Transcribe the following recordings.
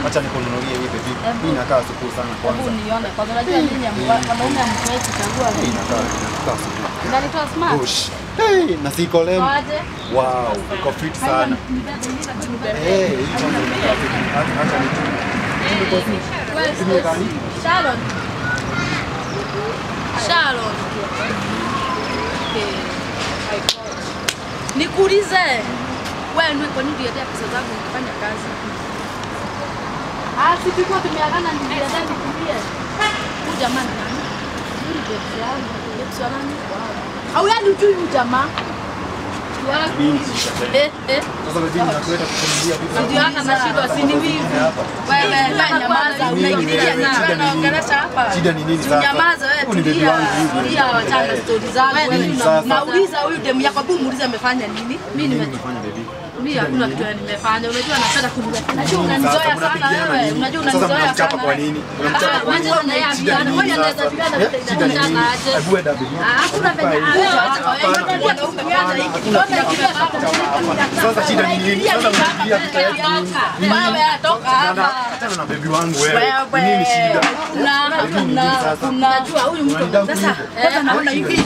Acha nikununulie hii baby. Hii inakaa supu sana kwanza. Hebu nione. Kwanza unajua nini wanaume hamwezi kuchagua. Hii inakaa supu. Inanitoa smart. Hey, na siko lem. Wow, iko fit sana. Eh, hii kwanza inakaa fit. Acha nitumie. Sharon. Sharon. Okay. Nikuulize. Wewe ndio kwa nini uliletea pesa zangu nikifanya kazi? Ah, si tulikuwa tumeagana nililetea nikulie. Huyu jamaa ni nani? Huyu bebsi yangu, bebsi wanani? Au yani hujui huyu jamaa? Sasa bibi nakuleta kukununulia vitu. Ndio hata nashindwa si ni wivu. Wewe nyamaza, unaingilia nini? Unaongelesha hapa. Shida ni nini sasa? Nyamaza wewe, tulia. Tulia, wachana story zangu wewe. Nauliza huyu demu yako, hebu muulize amefanya nini? Mimi nimefanya baby. Mimi hakuna kitu nimefanya. Unajua napenda kuniletea. Unajua unanizoea sana wewe. Unajua unanizoea sana. Unamchapa kwa nini? Unamchapa kwa nini? Shida ni nini? Shida ni nini? Hebu enda baby. Hakuna venye. Sasa shida ni nini? Sasa unapigia vita yetu nini? Wewe toka hapa. Achana na baby wangu wewe. Nini shida? Unajua huyu mtu sasa kwanza naona hivi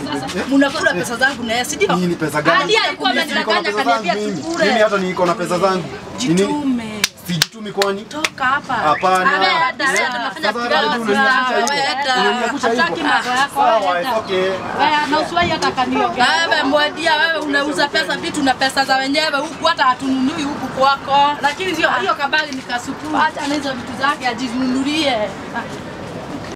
mnakula pesa zangu na yeye si ndio? Nini pesa gani? Hadi alikuwa amenidanganya akaniambia tukule. Mimi hata niko na pesa zangu. Jitume. Sijitumi kwani? Toka hapa. Hapana. Hataki mambo yako. Sawa, okay. Wewe na usiwahi hata kanioge. Wewe mwadia wewe unauza pesa vitu na pesa za wenyewe huku hata hatununui huku kwako. Lakini sio hiyo kabali nikasukuma. Acha anaweza vitu zake ajinunulie.